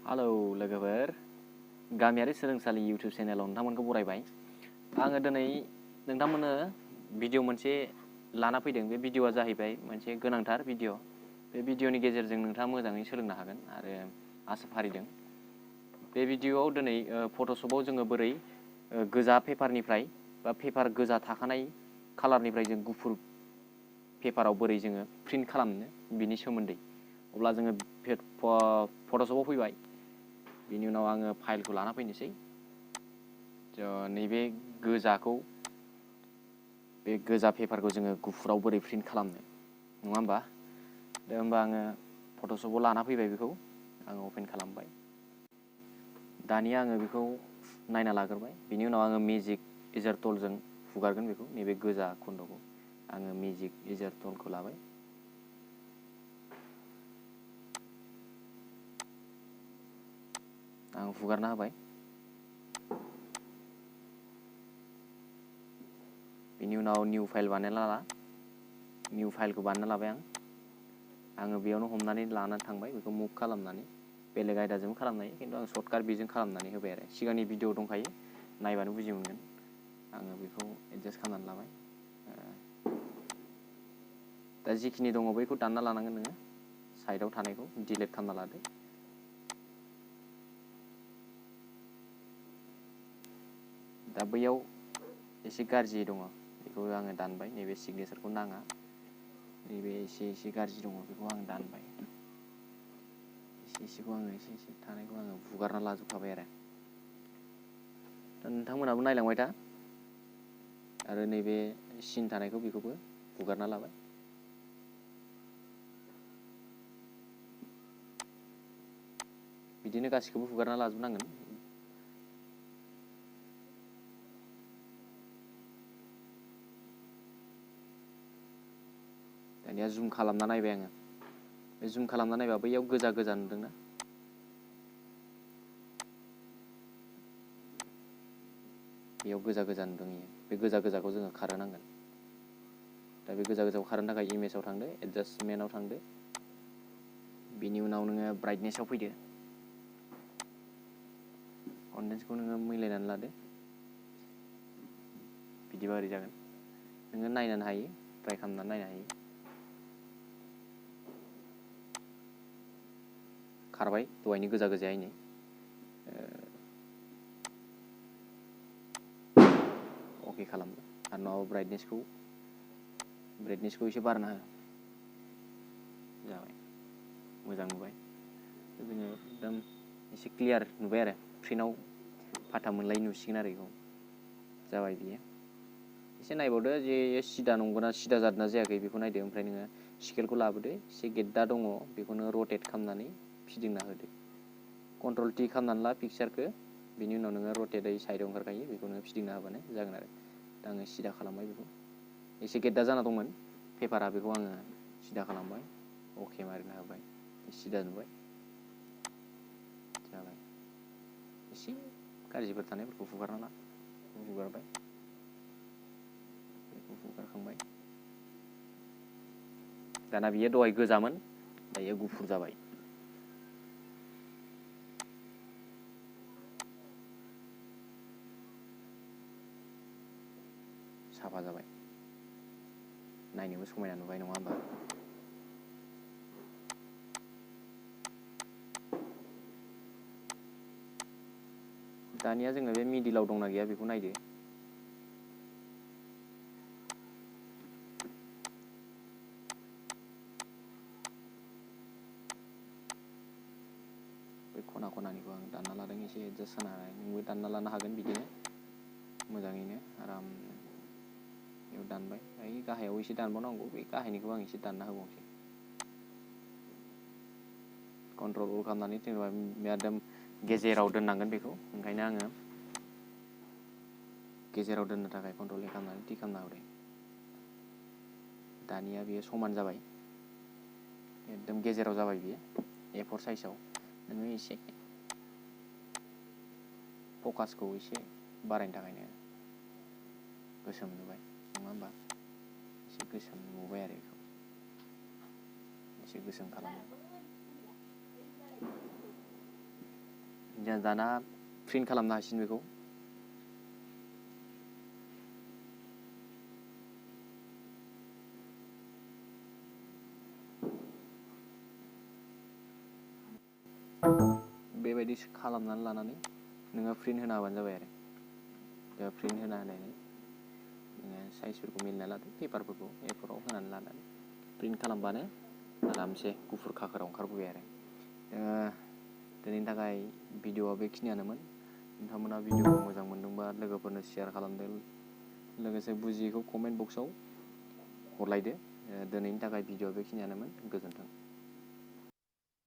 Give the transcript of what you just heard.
Hello लोगोफोर, गामियारि सोलोंसालि YouTube चेनेलाव नोंथांमोनखौ बरायबाय। आङो दिनै नोंथांमोननो भिडिअ मोनसे लाना फैदों। बे भिडिअआ जाहैबाय मोनसे गोनांथार भिडिअ। बे भिडिअनि गेजेरजों नोंथाङा मोजाङै सोलोंनो हागोन आरो आसा फारिदों। बे भिडिअआव दिनै फट'शपआव जोङो बोरै गोजा पेपारनिफ्राय बा पेपार गोजा थाखानाय कालारनिफ्राय जों गुफुर पेपाराव बोरै जोङो प्रिन्ट खालामनो बिनि सोमोन्दै। अब्ला जोङो फट'शपआव फैबाय। बिनि उनाव आङो फाइलखौ लाना फैनोसै। नैबे गोजाखौ, बे गोजा पेपारखौ जोङो गुफुराव बोरै प्रिन्ट खालामनो, नङा होमबा? दा होमबा आङो फट'शपआव लाना फैबाय, बेखौ आङो अपेन खालामबाय। दानिया आङो बेखौ नायना लाग्रोबाय। बिनि उनाव आङो मेजिक इजार टुलजों हुगारगोन बेखौ, नैबे गोजा खन्द'खौ आङो मेजिक इजार टुलखौ लाबाय। आं हुगारना होबाय। बिनि उनाव निउ फाइल बानायना ला। निउ फाइलखौ बानायना लाबाय आङो बेयावनो हमनानै लानानै थांबाय, बेखौ मुभ खालामनानै। बेलेग आयदाजोंबो खालामनो हायो, खिन्थु आं सर्टकाट बेजों खालामनानै होबाय आरो। सिगांनि भिडिअ दंखायो, नायबानो बुजि मोनगोन। आङो बेखौ एडजास्ट खालामनानै लाबाय। दा जिखिनि दङ बैखौ दानना लानांगोन नोङो, साइडआव थानायखौ डिलिट खालामना लादो। दा बैयाव एसे गाज्रि दङ, बेखौ आङो दानबाय। नैबे सिगनेसारखौ नाङा, नैबे एसे गाज्रि दङ, बेखौ आं दानबाय। एसेखौ आङो एसे थानायखौ आङो हुगारना लाजोबखाबाय आरो। दा नोंथांमोनहाबो नायलांबाय था। आरो नैबे सिन थानायखौ बेखौबो हुगारना लाबाय। बिदिनो गासिखौबो हुगारना लाजोबनांगोन। दानिया जुम खालामना नायबाय आङो। बे जुम खालामना नायबा बैयाव गोजा गोजा नुदोंना? बेयाव गोजा गोजा नुदों। बे गोजा गोजाखौ जोङो खारहोनांगोन। दा बे गोजा गोजाखौ खारहोनो थाखाय इमेजाव थांदो, एडजास्टमेन्टआव थांदो। बिनि उनाव नोङो ब्राइटनेसआव फैदो। कन्डेन्सखौ नोङो मिलायनानै लादो। बिदिबा ओरै जागोन। नोङो नायनानै हायो, ट्राइ खालामनानै नायनो हायो। खारबाय दहायनि गोजा गोजायैनो। अके खालामदो आरो नङाबा ब्राइटनेसखौ एसे बारायना हो। जाबाय, मोजां नुबाय। जोङो एकदम एसे क्लियार नुबाय आरो। प्रिन्टआव फाथा मोनलायि नुसिगोन आरो बेखौ। जाबाय बियो। एसे नायबावदो जे सिदा नंगौना, सिदा जादोंना जायाखै बेखौ नायदो। ओमफ्राय नोङो स्केलखौ लाबोदो, एसे गेद्दा दङ बेखौनो रटेट खालामनानै फिदिंना होदो। कन्ट्रल टि खालामनानै ला पिक्सारखौ। बिनि उनाव नोङो रटेटै साइडआव ओंखारखायो, बेखौ नोङो फिदिंना होबानो जागोन आरो। दा आङो सिदा खालामबाय बेखौ। एसे गेद्दा जाना दंमोन पेपारा, बेखौ आङो सिदा खालामबाय। अके मारिना होबाय, सिदा नुबाय। जाबाय। एसे गाज्रिफोर थानायफोरखौ हुगारना ला। हुगारबाय, बेखौ हुगारखांबाय। दाना बियो दहाय गोजामोन, दायो गुफुर जाबाय। साफा जाबाय। नायनोबो समायना नुबाय, नङा होमबा? दानिया जोङो बे मिडिलाव दंना गैया बेखौ नायदो। बे खना खनानिखौ आं दानना लादों, एसे एडजास्ट जानो हानाय। नोंबो दानना लानो हागोन बिदिनो मोजाङैनो आराम। बेयाव दानबाय। गाहायाव एसे दानबावनांगौ, बे गाहायनिखौ आं एसे दानना होबावनोसै। कन्ट्रल अल खालामनानै जेनेबा एकदम गेजेराव दोननांगोन बेखौ, ओंखायनो आङो गेजेराव दोननो थाखाय कन्ट्रल ए खालामनानै टि खालामना होदों। दानिया बेयो समान जाबाय, एकदम गेजेराव जाबाय बियो। A4 साइजआव नोङो एसे फकासखौ एसे बारायनो थाखायनो गोसोम नुबाय, नङा होमबा? एसे गोसोम नुबाय आरो बेखौ एसे गोसोम खालामो। जों दाना प्रिन्ट खालामनो हासिगोन बेखौ। बेबायदि खालामनानै लानानै नोङो प्रिन्ट होना होबानो जाबाय आरो। दा प्रिन्ट होना होनानै नोङो साइजफोरखौ मिलायना लादो, पेपारफोरखौ एफोराव होनानै लानानै प्रिन्ट खालामबानो आरामसे गुफुर खाखोराव ओंखारबोबाय आरो। दिनैनि थाखाय भिडिअआ बेखिनियानोमोन। नोंथांमोना भिडिअखौ मोजां मोनदोंबा लोगोफोरनो शेयार खालामदो, लोगोसे बुजियैखौ कमेन्ट बक्सआव हरलायदो। दिनैनि थाखाय भिडिअआ बेखिनियानोमोन। गोजोन्थों।